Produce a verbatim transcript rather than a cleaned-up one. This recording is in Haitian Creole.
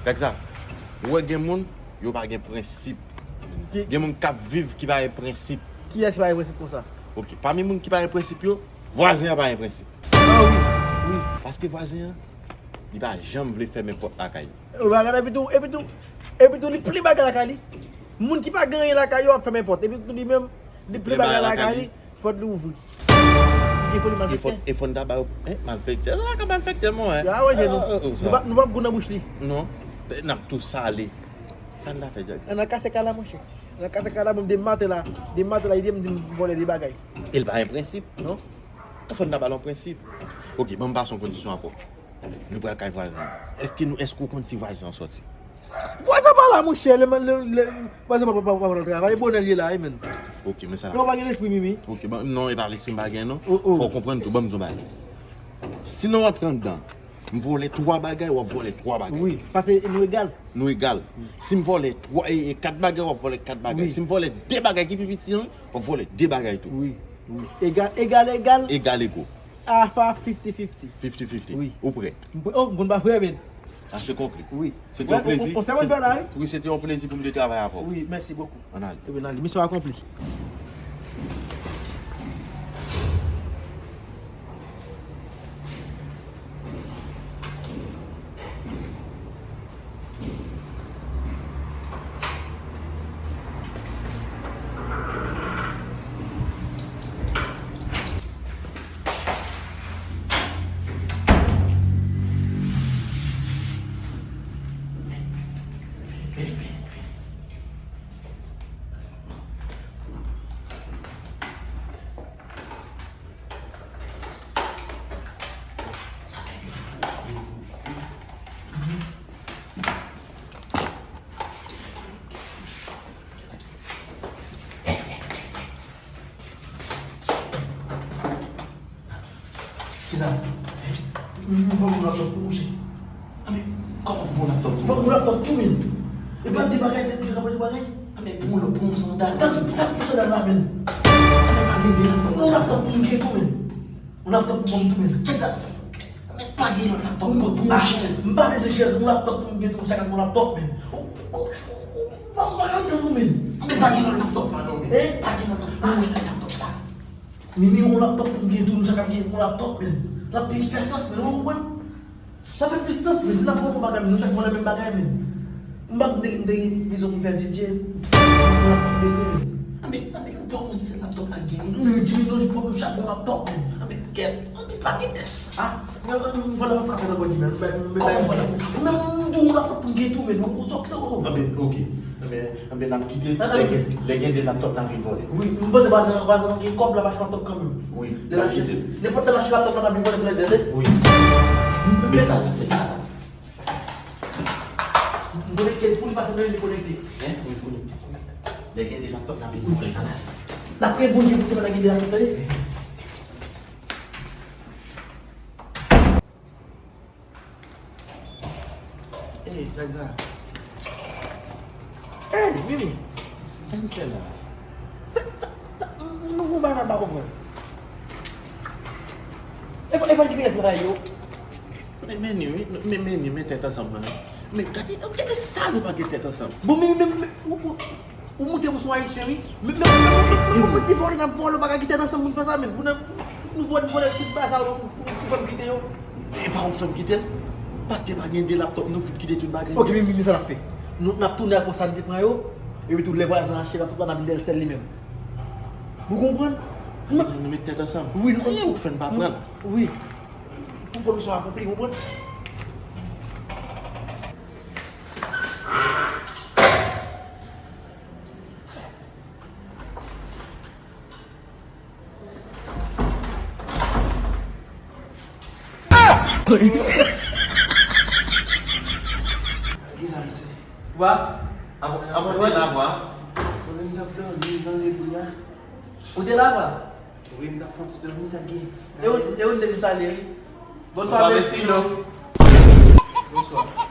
Gad sa. Ou wè gen moun, yo pa gen prensip. Gen moun k ap viv ki pa gen prensip. Kiyès ki pa gen prensip konsa? Ok, pami moun ki pa gen prensip yo, vwazen an pa gen prensip. Ah wi, wi. Paske vwazen an, li pa janm vle fèmen pòt lakay li. Ou pa gade, epi tou, epi tou, epi tou, li plen bagay lakay li. Moun ki pa gen anyen lakay yo ap fèmen pòt. Epi tou, li menm, li plen bagay lakay li, pòt li ouvri. Li gen foli malfektè. E fòn ta ba yo, eh, malfektè. Sa ka malfektè, mwen, eh. Ya, wè, nou. Nou pa, nou pa gou nan bouch li. Non. N ap tou sale. Sa n ta fè, Jack? An nan kase kay la, monchè. An nan kase kay la, bon, de maten la, de maten la, li di m, di m vòlè de bagay. E l pa gen prensip. Non. Fò n ta ba l yon prensip. Ok, ban m pase yon kondisyon ankò. Nou pral kay vwazen an. Èske nou, èske w konn si vwazen an sòti? Vwazen pa la, monchè. Lè, lè, lè, vwazen pa, pa, pa, pa nan travay. Bonè l ye la, wi, menn. Ok, men sa. Yo pa gen lespri, Mimi. Ok, ban, non, e pa lespri m pa gen, non. Oh, oh. Fò w konprann tou, ban m di w yon bagay. Si nou rantre anndan, m vòlè twa bagay, w ap vòlè twa bagay. Wi, paske nou egal. Nou egal. Si m vòlè twa, e, e, kat bagay, w ap vòlè kat bagay. Wi. Si m vòlè de bagay ki pi piti an, w ap vòlè de bagay tou. Wi, wi. Egal, egal, egal. Egal ego. Afa fifty fifty. Fifty fifty. Wi. Ou prè? M prè, oh, m konn pa prè, men. Achte konkri. Wi. Se te yon plezi. Wi, se te yon plezi pou m te travay avè w. Wi, mèsi bokou. Ann ale. Ebyen, ann ale. Misyon akonpli. Kisa? M, m, fò m laptop tou, monchè. Anben, kòman pou m laptop tou? Fò m laptop tou, men. E pa de bagay, de bagay. Anben, pou m, pou m sandal. Sa, sa, pou sandal la, men. Anben, pa gen de laptop. Non, laptop pou m gen tou, men. Yon laptop pou m tou, men. Tchèk sa. Anben, pa gen lòt laptop pou m, pou m chèz. M pa bezwen chèz, yon laptop pou m gen tou, chak yon laptop, men. Ou, ou, ou, ou, ou pa, ou pa ka tann nou, men. Anben, pa gen lòt laptop la, non, men. Eh? Pa gen lòt laptop. Pa gen lòt laptop sa. Mimi, yon laptop pou m gen tou, nou chak ap gen yon laptop, men. L ap pi fè sans, men, ou konprann? Sa fè plis sans, men, si n ap pran yon bagay, men, nou chak vòlè menm bagay, men. M pa t, m te, m te gen vizyon pou m fè D J, yon laptop bezwen, men. Anben, anben, ou pa wè se laptop la gen. Men, Jimmy, nou, fòk nou chak gen laptop, men. Anben, kèt, anben, pa gen tèt. Ah, men, men, vòlè pa frape nan bò Jimmy, men, men, men, kòman vòlè pa frape? Men, m di w, yon laptop pou m gen tou, men, ou, ou, ou, ou. Anben, ok. Anben, Anben, n ap kite. Ah, ah. Lè gen, lè gen de laptop, n ap vin vòlè. Wi, m panse vwazen, vwazen an gen kòb, l ap achte laptop kanmenm. Wi, n ap kite. Nenpòt lè l achte laptop la, n ap vin vòlè tou lè de, tande? Wi. Men sa, men sa. M konekte l pou li, pase nan li konekte. Hein? Wi, konekte. Lè gen de laptop, n ap vin vòlè kanal. N ap priye Bondye pou semèn nan gen de laptop, tande? Ey, nèg sa. Ey, Mimi. Sa n fè la? Sa, sa, sa, nou fè yon bagay m pa konprann. E pa, e pa ki te rès lakay yo? Men, men ni, wi. Men, men ni, men tèt ansanm nan, wi. Men gade, gade sa nou pa gen tèt ansanm. Bon, men, men, men, ou, ou, Ou moute pou son ayisyen, wi. Men, men, men, men, men, men, ti vòlè n ap vòlè, ou pa ka kite tèt ansanm pou n fè sa, men. Pou n, nou vòlè, vòlè tout bagay sa, ou, ou, ou fè m kite yo. E pa ou k fè m kite l. Paske pa gen de laptop, nou fout kite tout bagay. Ok, men, men, men sa n ap fè. Nou, n ap tounen al pran sa n te pran yo. Epi tou, lè vwazen an achte laptop la, n ap vin lè l sèl li menm. Ou konprann? Nou met tèt ansanm. Wi, nou, ou fè n pa pran l. Wi. Pou pwomèt sa akonpli, ou konprann? Gina, mesye. Wa? Avan, avan te la, wa? Mwen menm t ap dòmi nan legliz la. Ou te la, wa? Wi, m t ap fè yon ti dòmi, sa gen. E ou, e ou te vin salye, wi. Bonswa, mesye. Bonswa.